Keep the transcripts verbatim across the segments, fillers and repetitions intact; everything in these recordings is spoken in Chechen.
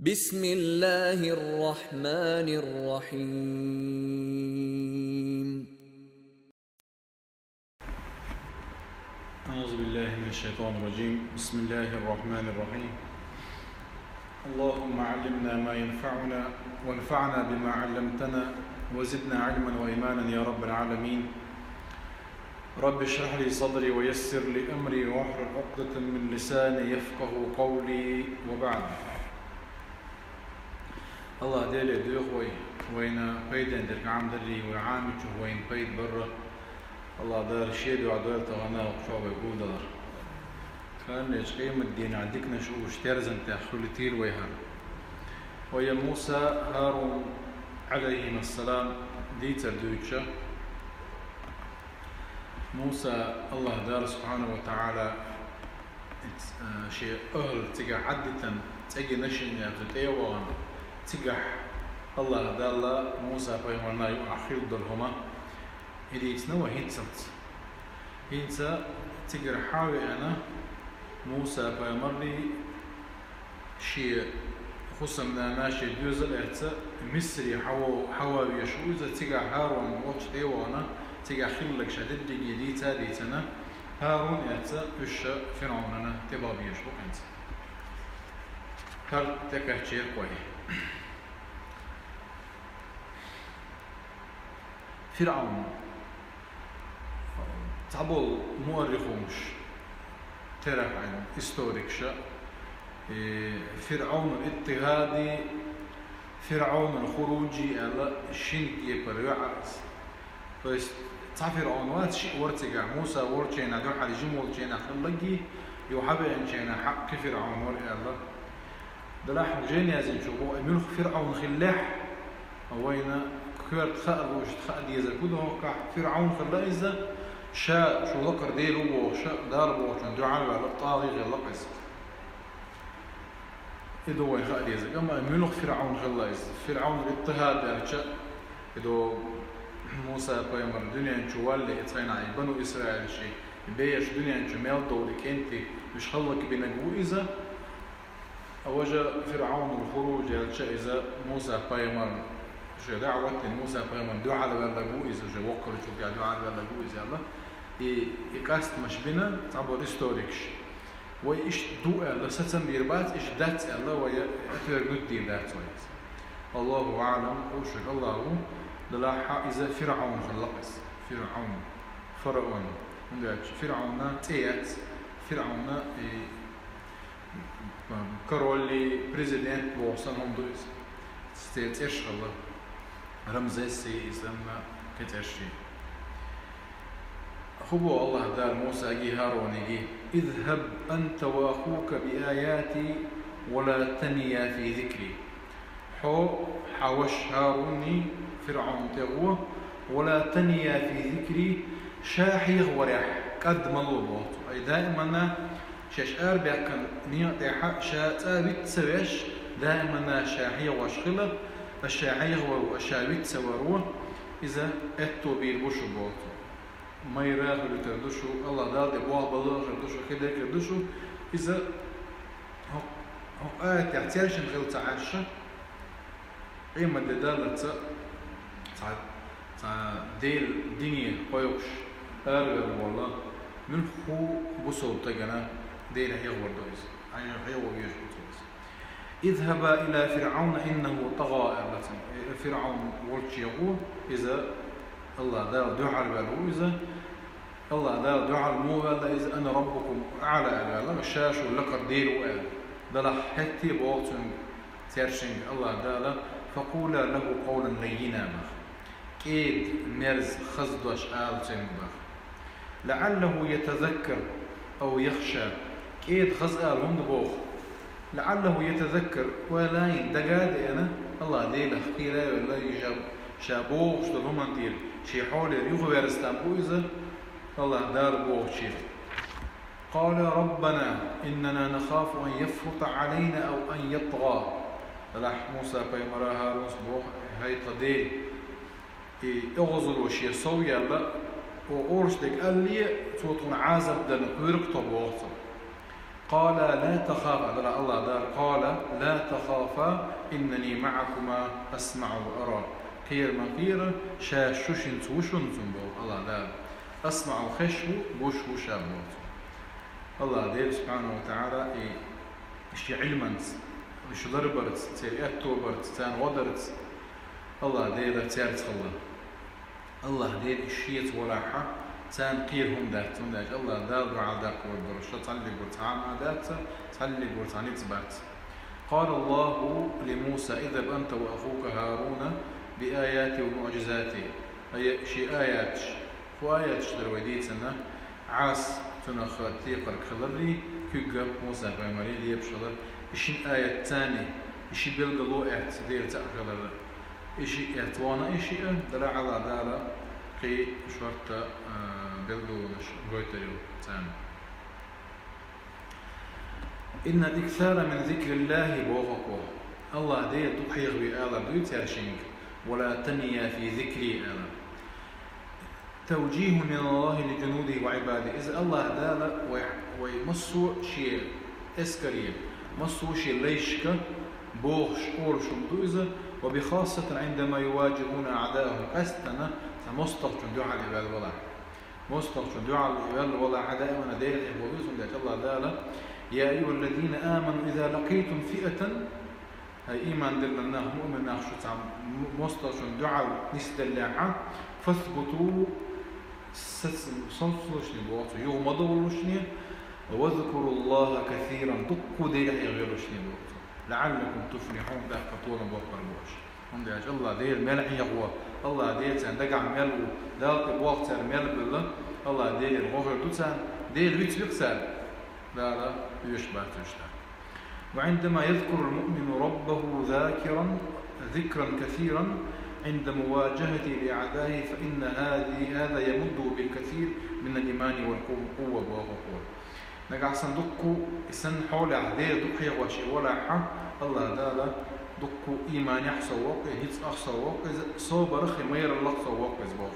بسم الله الرحمن الرحيم. أعوذ بالله من الشيطان الرجيم. بسم الله الرحمن الرحيم. اللهم علمنا ما ينفعنا وانفعنا بما علمتنا وزدنا علما وإيمانا يا رب العالمين. رب اشرح لي صدري ويسر لي أمري واحلل عقدة من لساني يفقه قولي وبعد. АллахӀ Деле доьху вай, вайна пайден дерг Ӏамадарий, вай Ӏамичух вайна пайда барра. АллахӀ Дала шен дуьхьа дойла тахана вай гулдалар. Кхоана къематдийнахь диканаш уьш терзан тӀехь хуьлуьйтийла вай хӀара. Вай Муса, ХӀарун, Ӏалайхимассалам, дийцар дуьйцуша. Муса, АллахӀ Дала субхьанаху ва таӀала, э, шен ахӀл цигахь Ӏадитан, цӀегинаш яьлча тӀе а вахана, цигахь АллахӀ Дала Муса пайхамарна юкъахь хилла долу хӀума, и дийцина вай хӀинцалц. ХӀинца цигара хьа а веана, Муса пайхамарний шен хӀусамнана, шен доьзал а эцна, Мисаре хьаво-, хьаван везаш ву иза, цигахь ХӀарун волчу тӀе а вахана, цигахь хилларг ша дерриге дийца а дийцина, ХӀарун а эцна, уьш ша ФирӀавнана тӀебаха безаш бу хӀинца. ХӀара тӀекхаьчча кхой. ФирӀавн. Цхьаболу муаррихунаш, терахьан историкаша, и ФирӀавнул иттихади, ФирӀавнул хуруджи аьлла, шина кепара йоӀ иза. То есть, цхьа ФирӀавн вац, шиъ вара цигахь, Муса волчу хенахь, дуьххьара жима волчу хенахь хилларгий, юха хьавеанчу хенахь хьакъ кхин ФирӀавн вара аьлла. Делахь жен яздинчо боху, муьлхха ФирӀавн хиллехь, вайна коьрта хаа луьйш хаа дезарг хӀун ду хӀоккхахь, ФирӀавн хилла иза, ша шу лакхара Дела ву бохуш, Дала бохучунна дуьхьал а ваьлла, тӀагӀи хилла иза. И ду вайна хаа дезарг. Амма муьлхха ФирӀавн хилла иза? ФирӀавн иттихад аьлча, и ду Муса пайхамар дуьнен чу валле, и цхьайна и бану Исраилши, и бераш дуьнен чу мел довлу кӀентий, уьш хӀаллакбинарг ву иза. А важа ФирӀавнул хуруджи аьлча, иза Муса пайхамар, ше даӀват дина Муса пайхамар дуьхьал ваьлларг ву иза, ше воккхаллачул тӀаьхьа дуьхьал ваьлларг ву иза аьлла. И, и къастамаш бина цхьаболу историкаш. Вай иштта ду аьлла, сацам бийр бац, иштта дац аьлла, вай атоьрга гуттийр дац вай иза. Аллаху аӀлам, хууш верг АллахӀ ву, делахь иза ФирӀавн хилла иза. ФирӀавн, фараон. ХӀунда аьлча ФирӀавна цӀе яц, ФирӀавна и король, президент боху санна хӀума ду иза. Церан цӀераш хилла. Рамзес и, и санна кхин цӀераш и. ХӀун боху АллахӀ Дала Мусаги ХӀаруниги: «اذهب أنت وأخوك بآياتي ولا تنيا في ذكري». Хьо, хьан ваша ХӀаруни ФирӀавна тӀе гӀо, «ولا تنيا في ذكري», ша хьехаварехь кӀад ма ло боху. Ай даиманна шаьш арабаьккхина некъа тӀехь ша цӀа виц ца веш, даиманна ша хьехавеш хила, аш ша хьехаваро, аш ша виц ца варо, иза аьтто бийр бу шу боху. Майра хуьлуьйтур ду шу, АллахӀ Дала тӀе болх балла хир ду шу, хилар хир ду шу, иза хӀокху, хӀокху аятехь цаьршинна хила ца Ӏаш, къематде даллалц цхьа, цхьа Делан дине кхойкхуш аравелла волу муьлхха бусалба стагана Дела хьехавар ду иза. Хьан хьехаво везаш ву цо иза. «اذهبا إلى فرعون إنه طغى», аьлла цунна. Э, ФирӀавн волчу гӀо, иза АллахӀ Дала дуьхьал ваьлла ву иза. АллахӀ Дала дуьхьал муха ваьлла иза? «أنا ربكم الأعلى», аьлла ваьлла, ша шу лакхара Дела ву аьлла. Делахь хӀетте боху цуьнга, цаьршинга АллахӀ Дала: «فقولا له قولا لينا», боху. КӀеда, мерза, хаза дош ала цуьнга, боху. «لعله يتذكر أو يخشى». КӀеда, хаза ала хӀунда боху? «لعله يتذكر», валлахӀи, дага а деана, АллахӀ Делах кхера а велла, и ша, ша бохуш долу хӀуманна тӀера шен хьолера юхаверза там бу иза, АллахӀ Дала бохучуьра. «قالا ربنا إننا نخاف أن يفرط علينا أو أن يطغى». Делахь Муса пайхамара, ХӀарунас боху: «ХӀай тхан Дела, и оьгӀазло шен сов яьлла, оха олуш дерг алле, цо тхуна Ӏазап дала кхоьру-кх тхо», боху цо. قال لا تخافا, дала Аллах Дала, قال لا تخافا إنني معكما أسمع وأرى. Кхера ма кхера, ша шуьшинца ва шуна цун боху Аллах Дала. أسمع хезаш ву, гуш ву ша боху цо. Аллах Дела субхьанаху ва таӀала и шен Ӏилманца, уьш ларбарца, церан аьтто барца, царна гӀо дарца, Аллах Дела цаьрца хилла. Аллах Дела и шеца валахь, царна кхера хӀума дац, хӀунда аьлча Аллах Дала дуьхьал даккхар дара, ша цхьаллиг вара, цхьа хӀума дац, цхьаллиг вара, цхьа ницкъ бац. قال الله لموسى اذهب أنت وأخوك هارون بآياتي ومعجزاتي. Ай, шен аяташ, кху аяташ дара вай дийцина, Ӏаса цунах текхарг хиларрий, куьйга Муса пайхамаре лепаш хилар, и шин аят царний, и ши билгало эцна Дела цхьаъ хилар. И шиъ эцна вахана, и шиъ а дара Аллах Дала кхин шортта, а, билгалонаш гойтар ю царна. إن الإكثار من ذكر الله боху-кх. Аллах Дела дукха хьехаве алар дуй цаьршинга, ولا تنيا في ذكري алар. توجيه من الله لجنوده وعباده. Иза Аллах Дала вай, вай массо а шен эскаре, массо а шен лайшка бохуш, олуш хӀума ду иза, وبخاصة عندما يواجهون أعداءهم, къаьсттана цхьа мостагӀчун дуьхьал и ваьлла валахь. МостагӀчун дуьхьал и ваьлла валахь, хьада а вана Дела хьехаве веза, хӀунда аьлча Аллах Дала: يا أيها الذين آمنوا إذا لقيتم فئة, хӀай, иман диллина нах, муъмин нах, шу цхьа м-, мостагӀчун дуьхьал нисделлехь, فاثبتوا, сац-, совцалушни боху цо, юха ма довлалушни, واذكروا الله كثيرا, дуккха Дела хьехавелушни боху цо, لعلكم تفلحون, тӀаккха толам боккхур бу аша. ХӀунда аьлча Аллах Дела мел хьехаво, Аллах Дела царна дагахь мел ву, Далла тӀе боху цара мел белла, Аллах Делера гӀо хир ду царна, Дела вицвикх цара, Дала оьшуш бац уьш тӀаккха. وعندما يذكر المؤمن ربه ذاكرا ذكرا كثيرا عند مواجهته لأعدائه فإن هذه، هذا يمده بالكثير من الإيمان والقوة боху-кх. Нагахь санна дуккха, и санна хьолехь Дела дукха хьехош и валахь, Аллах Дала дуккха иманехь соввоккху, и ницкъах соввоккху иза, собарах и майраллах соввоккху иза боху.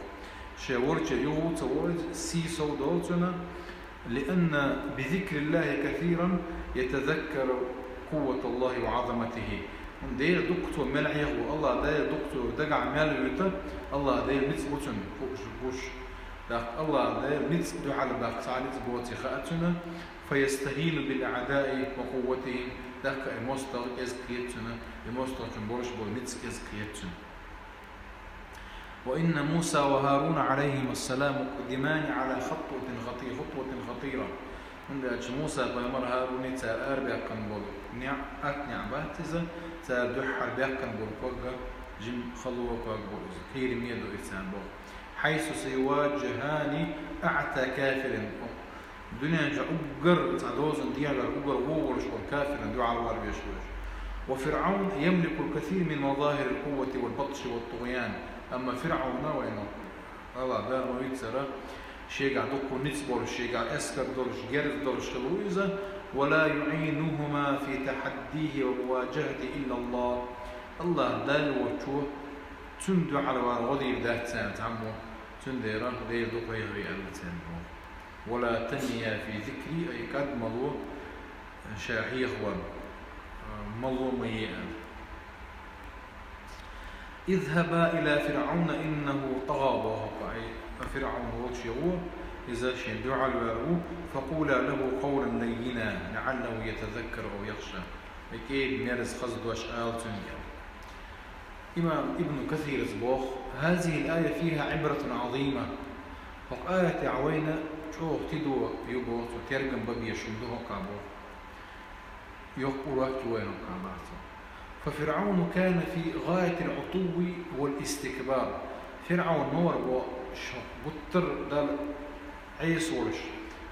Шен волче юху ца во иза, сий сов долу цуьнан, لأن بذكر الله كثيرا يتذكر قوة الله وعظمته. ХӀунда Дела дуккха цо мел хьехаво, Аллах Дела дуккха цо дагахь мел вуьту, Аллах Дела ницкъ бу цуьнан хууш, гуш. ТӀаккха Аллах Дела ницкъ дуьхьал баккха цхьа ницкъ боций хаьа цуьнан, فيستهين بالأعداء وقوتهم, тӀаккха и мостагӀа кӀезиг хета цуьнан, и мостагӀчун болуш болу ницкъ кӀезиг хета цуьнан. وإن موسى وهارون عليهما السلام مقدمان على خطوة خطي-، خطوة خطيرة. ХӀунда аьлча Муса пайхамар, ХӀаруни цара арабаьккхина болу неӀ, атта неӀ бац иза, цара дуьххьара баьккхина болу ког а жима хало ког бу иза, кхераме ду иза царна боху. حيث سيواجهان أعتى كافر. Дуьнен чохь уггар цхьа дозанна дехьавер, уггар вон волуш волу кафирна дуьхьал вала веш ву уьш. وفرعون يملك الكثير من مظاهر القوة والبطش والطغيان. Амма ФирӀавна вайна Аллах Дала ма вицара, шегахь дуккха ницкъ болуш, шегахь эскар долуш, герз долуш хила ву иза, ولا يعينهما في تحديه ومواجهته إلا الله. Аллах Дала воцчо цунна дуьхьал вала гӀо дийр дац царна цхьаммо, цундела Дела дукха хьехаве аьлла царна боху. ولا تنيا في ذكري, ай, кӀад ма ло, ша хьехаван, ма ло ма е аьлла. اذهبا إلى فرعون إنه طغى боху-кх, ай, ФирӀавн волче гӀо, иза шен дуьхьал ваьлла ву, فقولا له قولا لينا لعله يتذكر أو يخشى. Ай, кӀеда мерза хаза дош ала цуьнга. Имам Ибн Касирас боху: هذه الآية فيها عبرة عظيمة. ХӀокху аятехь вайна чӀогӀа тидо ю боху цо, тергам бан безаш хӀума ду хӀокхахь боху. Йоккха урок ю вайна хӀокхахь боху цо. ففرعون كان في غاية العتو والاستكبار. ФирӀавн ма вара боху, шу гуттар а Далла Ӏеса волуш,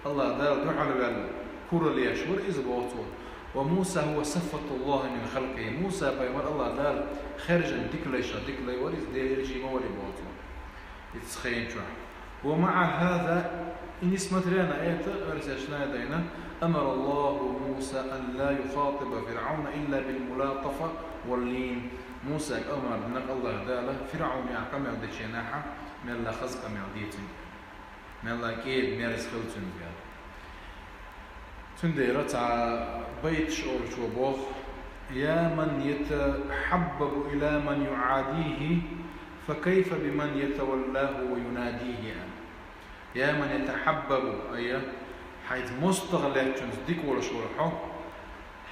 Аллах Дала дуьхьал ваьлла, куралла еш вара иза боху цо. وموسى هو صفوة الله من خلقه. Муса пайхамар Аллах Дала хаьржина дика лайшах дика лай вара иза, Делан элча ма вара боху цо. Иза хенчохь. ومع هذا, и несмотря на это, Арсеш Найдайна, أمر الله موسى أن لا يخاطب فرعون إلا بالملاطفة واللين. Мусага амар динарг Аллах Дала, ФирӀавнах къамел дечу нахьа, мелла хаза къамел де цуьнга. Мелла кӀеда мерза хила цуьнга. Цундела цхьа байташ олучо боху: «يا من يتحبب إلى من يعاديه، فكيف بمن يتولاه ويناديه؟» «يا من يتحبب», ай, хьайца мостагӀа лаьттачунца дика волуш вара хьо,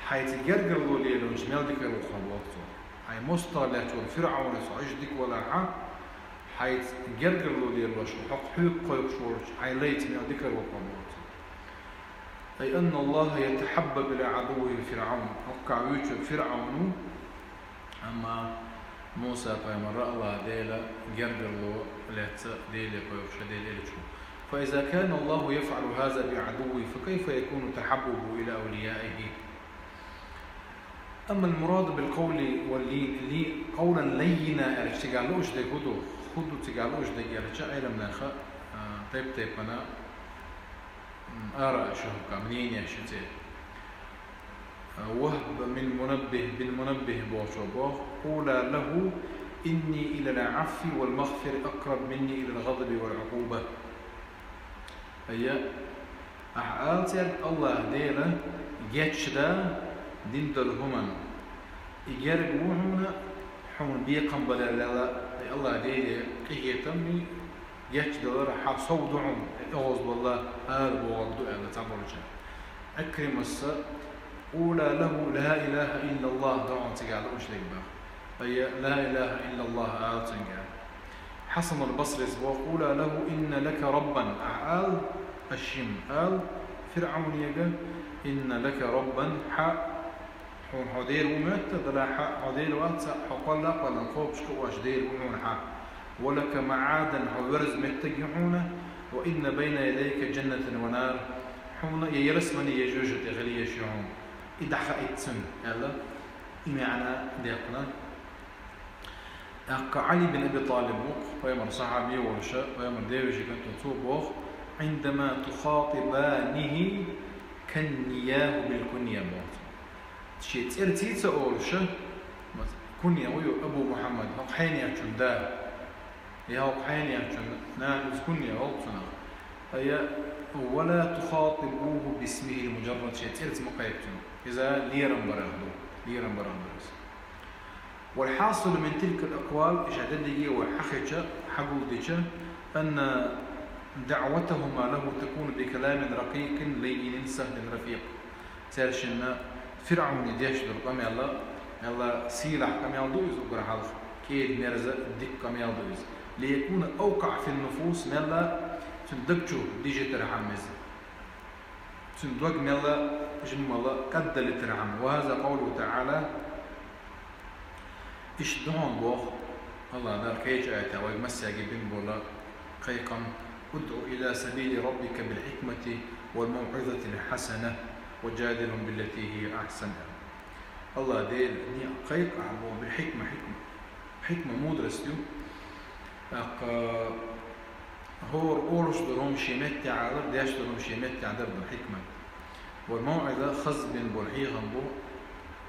хьайца гергарло лелочунца мел дика ву хьо, боху цо. Хьайн мостагӀа лаьттачу вара ФирӀавнца хьо иштта дика валахь, хьайца гергарло лелош ву хьо, хьоьга кхойкхуш волчу хьайн лайца мел дика ву хьо, боху цо. «أي أن الله يتحبب إلى عدوه فرعون». ХӀокху вуьйцург ФирӀавн ву, амма Муса-пайхамар АллахӀ Дела гергарло лаьцна Деле кхойкхуш, Делан элча ву. «فإذا كان الله يفعل هذا بعدوه، فكيف يكون تحببه إلى أوليائه؟» أما المراد بالقول واللين، لي-، قولا لينا аьлча, цигахь лууш дерг хӀун ду? ХӀун ду цигахь лууш дерг аьлча, Ӏеламнаха, а, тайп-тайпана, м, ара а шу хӀокху мнениеш ю церан. А, Вахб мин Мунаббих, бин Мунаббих бохучо боху: «قولا له إني إلى العفو والمغفرة أقرب مني إلى الغضب والعقوبة». Ай, ахь ала цаьрга: АллахӀ Дела гечдан дина долу хӀуманна, и герга ву хьуна, хьуна бекхам балар лела, и АллахӀ Деле къинхетам, гечдалар хьан сов ду хьуна, и оьгӀазбалла ала бохург ду аьлла цхьаболчара. Ӏикримас: «قولا له لا إله إلا الله» ду хьуна цигахь лууш дерг боху. Ай, «لا إله إلا الله» ала цуьнга. Хьасан ал-Басрис боху: «قولا له إن لك ربا», ахь ала, аш йим ала ФирӀавнега: «إن لك ربا», хьан, хьуна хьо Дела ву моьтту, делахь хьо Дела вац, хьо кхолла а кхоьллина кхобуш кхуьуш Дела ву хьуна хьан. «ولك معادا», хьо верза меттиг ю хьуна, «وإن بين يديك جنة ونار», хьуна я ялсамани, я жоьжахати хила езаш ю хьуна. И дӀахаийта цуьнга, аьлла, и маьӀна дехна. ТӀаккха Ӏали бин Аби ТӀалиб ву-кх, пайхамаран сахьаби волуша, пайхамаран девешин кӀант ву, цо боху: «عندما تخاطبانه كنياه بالكنية», боху цо. Шен цӀерца ца олуша, кунья ву ю Абу Мухьаммад, хӀокху хьенехчун да, я хӀокху хьенехчун нана, иза кунья олу цунах. Ай, «ولا تخاطبوه باسمه المجرد», шен цӀерца ма кхайкха цунах. Иза лерам барах ду, лерам барах ду иза. «والحاصل من تلك الأقوال», иштта дерриге вай хьахича, хьагулдича, «أن دعوتهما له تكون بكلام رقيق لين سهل رفيق». Цаьршинна ФирӀавне деш долу къамел, аьлла, сийлахь къамел ду иза уггар хьалха, кӀеда-мерза дика къамел ду иза. «ليكون أوقع في النفوس», мелла цуьнан даг чу дижийтархьама иза. Цуьнан дог мелла жиммала кӀаддалийтархьама. «وهذا قوله تعالى». Иштта ду хьуна боху АллахӀ Дала кхечу аятехь вайга массаьрга бина болу кхайкхам: «ادع إلى سبيل ربك بالحكمة والموعظة الحسنة وجادلهم بالتي هي أحسن». АллахӀ Дела некъ кхайкха ахь боху, «بالحكمة», хьикма. Хьикма мудрость ю. ТӀаккха хӀора олуш долу хӀума шен меттехь алар, деш долу хӀума шен меттехь дар ду хьикмат. «والموعظة», хаза бина болу хьехам бу,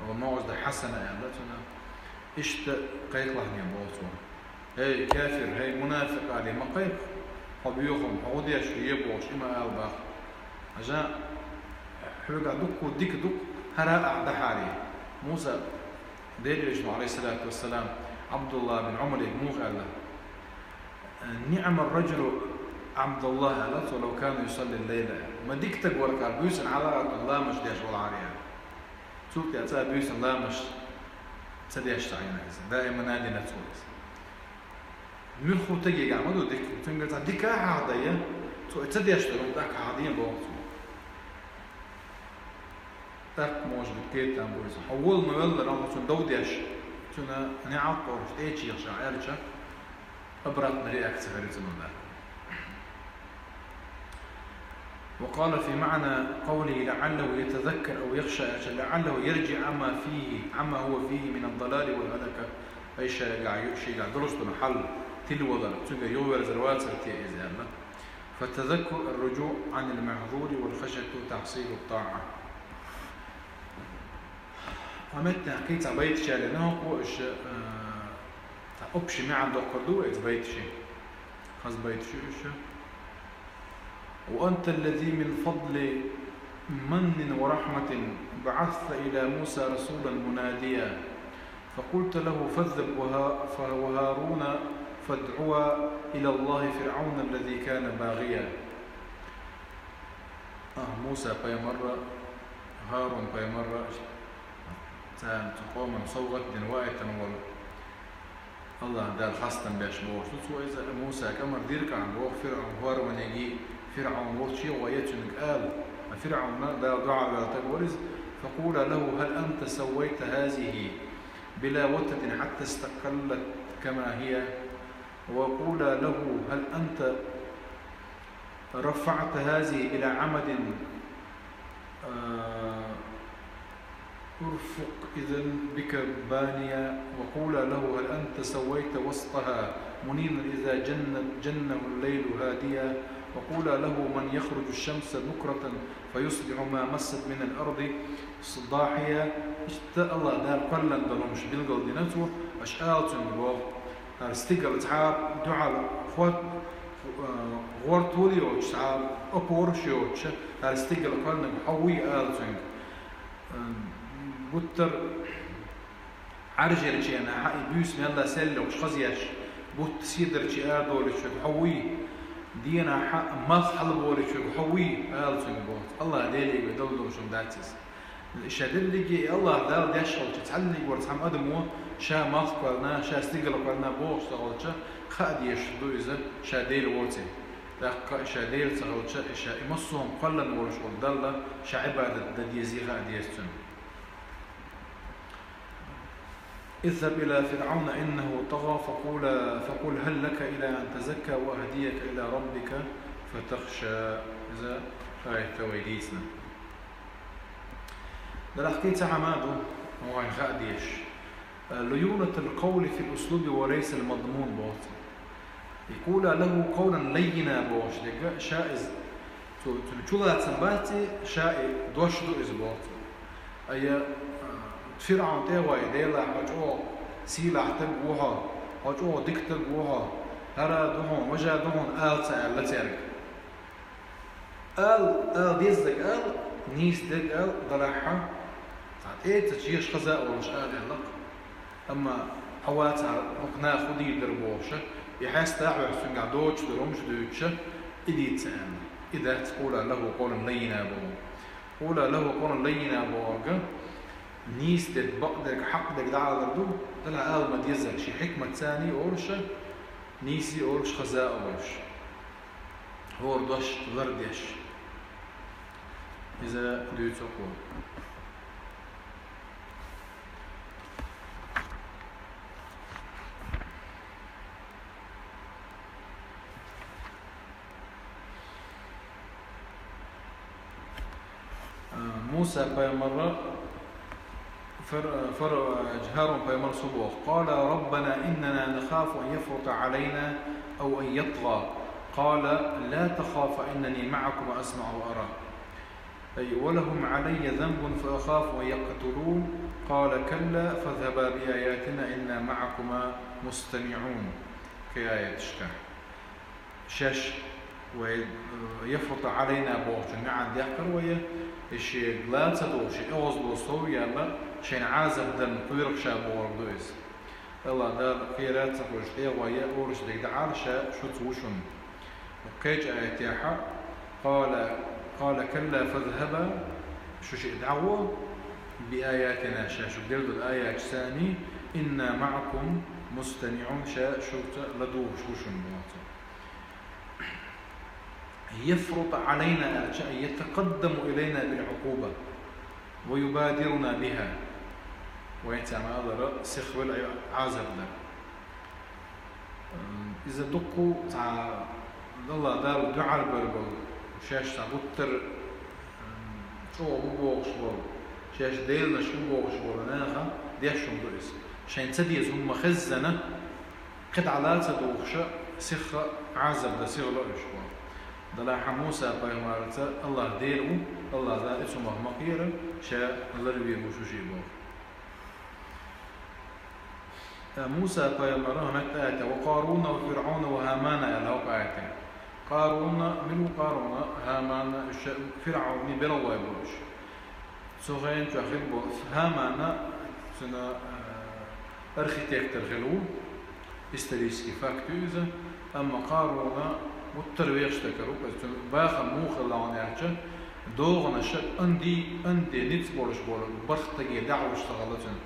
«والموعظة الحسنة» аьлла цунах. Иштта кхайкхалахьне боху цо. ХӀей, кафир, хӀей, мунафикъ, аьлла ма кхайкха, хьо боьхам, хьо гӀо деш ву е бохуш, и ма ала боху. Хьажа, хьоьгахь дуккха дика ду-кх, хӀара а ахь дахьаре. Муса, Делан элчано, Ӏалайхиссалату вассалам, Ӏабдулла бин Ӏумаре муха аьлла: «نعم الرجل عبد الله», аьлла цо, «لو كان يصلي الليل». Ма дика стаг вара-кх, буьйсанна хьалха а тӀе ламаз деш валахьара, аьлла. Цул тӀаьхьа цкъа а буьйсанна ламаз ца деш ца Ӏийна иза. Даиман а дина цо иза. Муьлхха стагехь ма ду дика, цуьнгара цхьа дика а хьахадай, цо и ца деш долу хӀума тӀаккха хьахадийна боху цо. ТӀаккха, может быть, кхетам бу иза. Хьо волу ма веллара, хьо цунна дов деш, цуьнан неӀалт а тохуш, тӀе а чехаш ахь аьлча, обратная реакция хир ю цунна. وقال في معنى قوله «لعله يتذكر أو يخشى», аьлча, «لعله يرجع عما فيه، عما هو فيه من الضلال والهلكة». Ай, шегахь ю-, шегахь долуш долу хьал тилавалар, цуьнга юхаверзар вацара те иза аьлла. «فالتذكر الرجوع عن المحظور والخشية تحصيل الطاعة». Ткъа меттехь кхин цхьа байташ ялийна хӀокхо, уьш, а, цхьа общий маьӀна доккхур ду вай иза байташин. Хаза байташ ю уьш. «وأنت الذي من فضل من ورحمة بعثت إلى موسى رسولا مناديا فقلت له فاذهب وها-، ف-، وهارون فادعوا إلى الله فرعون الذي كان باغيا. А, Муса пайхамарра, Харун пайхамарра, царна цу къомана совгӀат дина ваийтина волу Аллах Дала хастам беш бохуш ду цо иза. Мусага амар дира-кх боху ФирӀавн, ХӀорваниги, ФирӀавн волчу гӀо яц цуьнга ала. А ФирӀавна Дала дуьхьал ваьлла стаг вара иза. فقولا له هل أنت سويت هذه بلا وطة حتى استقلت كما هي وقولا له هل أنت رفعت هذه إلى عمد، آه، ارفق إذا بك بانيا، وقولا له هل أنت سويت وسطها منيرا إذا جن، جنه الليل هاديا، وقولا له من يخرج الشمس بكرة فيصبح ما مست من الأرض ضاحيا. Иштта Аллах Дала кхоьллина долу хӀумнаш билгалдина цо, аша ала цуьнга боху. ХӀара стигала цхьа а дуьхьал хӀот-, э, гӀортор йоцуш, цхьа а опораш йоцуш, хӀара стигала кхоьллинарг хьо вуй ала цуьнга. Э, гуттар Ӏаьржарчу хенахь и буьйса мелла сел йоккхуш хазъеш, бутт седарчий арадолуьйтуш верг хьо вуй, дийнахь малх хьалаболуьйтуш верг хьо вуй ала цуьнга боху. Аллах Деле вай дала долуш хӀума дац иза. Ша дерриге и Аллах Дала деш хилча, цхьанниг вара цхьамма адамо ша малх кхоьллина, ша стигала кхоьллина бохуш ца хилча, хаа дезаш ду иза ша Дела воций. ТӀаккха ша Дела ца хилча, и ша и массо а хӀума кхоьллина волуш волу Далла ша Ӏибадат дан дезий хаа деза цуьнан. اذهب إلى فرعون إنه طغى فقولا، فقل هل لك إلى أن تزكى وأهديك إلى ربك فتخشى. Иза аят вай дийцина. Делахь кхин цхьа хӀума ду, вайна хаа дезаш. ليونة القول في الأسلوب وليس المضمون боху. يقولا له قولا لينا бохуш дерг, ша иза цу-, цуьнан чулацам бац и, ша и дош ду иза боху. Ай, а, ФирӀавн тӀе а гӀой, Делахь хьо чӀогӀа сийлахь стаг ву хьо, хьо чӀогӀа дика стаг ву хьо, хӀара ду хьуна, важа ду хьуна ала ца аьлла цаьрга. Ала, ала деззарг ала, нийса дерг ала, делахь а, цхьа тӀе а ца чеша хаза а волуш ала аьлла-кх. Амма хьо вацахьара хӀокху наха хӀун дийр дара бохуш, и хьаста а хьоьху цуьнгахь доцуш дара хӀумаш дуьйцуш, и дийца аьлла. И дац قولا له قولا لينا боху. قولا له قولا لينا бохург, нийса дерг, бакъдерг, хьакъ дерг дӀаалар ду, делахь ала ма деззарг, шен хьикматца а олуш, нийса а олуш, хаза а олуш. ХӀора дош лардеш. Иза дуьйцу-кх. Муса пайхамарра Фир-, Фир-, ХӀарун пайхамарс боху: قالا ربنا إننا نخاف أن يفرط علينا أو أن يطغى. قال لا تخافا إنني معكما أسمع وأرى. أي ولهم علي ذنب فأخاف أن يقتلون. قال كلا فاذهبا بآياتنا إنا معكما مستمعون. Кхин аяташкахь. Шаьш вай, э, يفرط علينا бохучун маьӀна дехкара вай, и шега ла ца догӀуш, и оьгӀазло сов а яьлла, шайна Ӏазап дан кхоьру-кх ша бохург ду иза. Аллах Дала кхера а ца хуьлуш тӀе а гӀой, олуш дерг дӀаала ша шуца ву шуна. Кхечу аятехь: قال، قال كلا فاذهبا, шу шиъ дӀагӀо, بآياتنا, ша шуьга делла долу аяташца, إنا معكم مستمعون, ша шуьца ладугӀуш ву шуна боху цо. يفرط علينا аьлча, يتقدم إلينا بالعقوبة ويبادرنا بها. Вайца ма-аллара, сихвелла Ӏазап дар. Иза дуккха цхьа Аллах Дала дуьхьал бер болу, шаьш цхьа гуттар а чӀогӀа ву бохуш болу, шаьш деланаш ву бохуш болу наха деш хӀума ду иза. Шайн ца деза хӀума ма-хеззана, кхидӀа ла ца духуша, сихха Ӏазап дан сихло уьш боху. Делахь Муса пайхамарца Аллах Дела ву, Аллах Дала и цу мах ма-кхера, ша ларвийр ву шу шиъ боху. Муса пайхамаран хӀокху аятехь: وقارون وفرعون وهامان аьлла хӀокху аятехь. Къаруна, мила ву Къаруна, ХӀамана, уьш ФирӀавни белгӀалой болуш. Цу хенчохь хилла болу ХӀамана, цуьнан, э, архитектор хилла ву, исторический факт ю иза, амма Къаруна гуттар вехаш стаг ву, иза цуьнан бахам муха хилла аьлча, догӀанаш анди, анди ницкъ болуш болу бархӀ стаге дӀахьуш ца хилла цуьнан,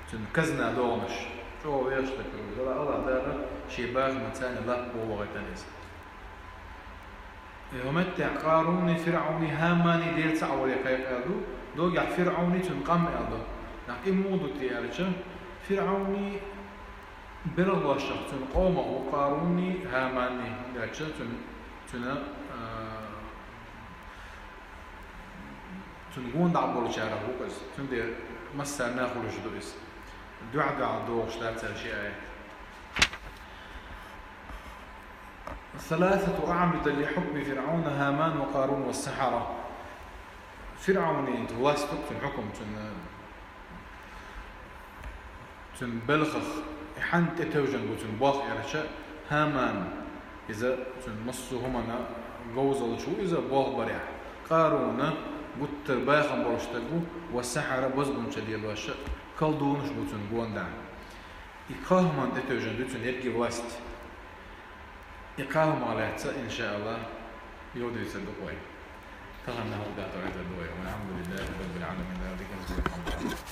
цуьнан казна догӀанаш. ЧӀогӀа вехаш стаг ву, Дала, Аллах Дала шен бахамца царна лап бохуьйтина иза. Э, хӀокху меттехь Къаруни, ФирӀавни, ХӀамани Дела цхьаъ вара кхайкхина аьлла ду, догӀехь ФирӀавни цуьнан къам аьлла ду. Нах и муха ду те аьлча, ФирӀавни белхалошах цуьнан къомах ву Къаруни, ХӀамани, хӀунда аьлча цуьнан, цуьнан, а, цуьнан гонах болчарах ву иза. Цундела массарна хуьлуш ду иза. Дуьхь-дуьхьал догӀуш дац цара ши аят. ثلاثة أعمدة لحكم فرعون هامان وقارون والسحرة. ФирӀавнин власть, цуьнан хьукум, цуьнан, цуьнан белхах, и хьанна тӀетевжина бу цуьнан болх аьлча, ХӀаман, иза цуьнан массо а хӀуманна говзаллаш ву иза болх барехь. Къаруна гуттар бахам болуш стаг ву, ва сахьара, бозбунчалла лелош, колдунаш бу цуьнан гонахь. И кхо хӀуманна тӀетевжина ду цуьнан ерриге власть. И кхо хӀуманах лаьцна, иншааллах, йодийцар ду вай. Тахана хӀокху тӀехь тоьар ду вай. والحمد لله رب العالمين.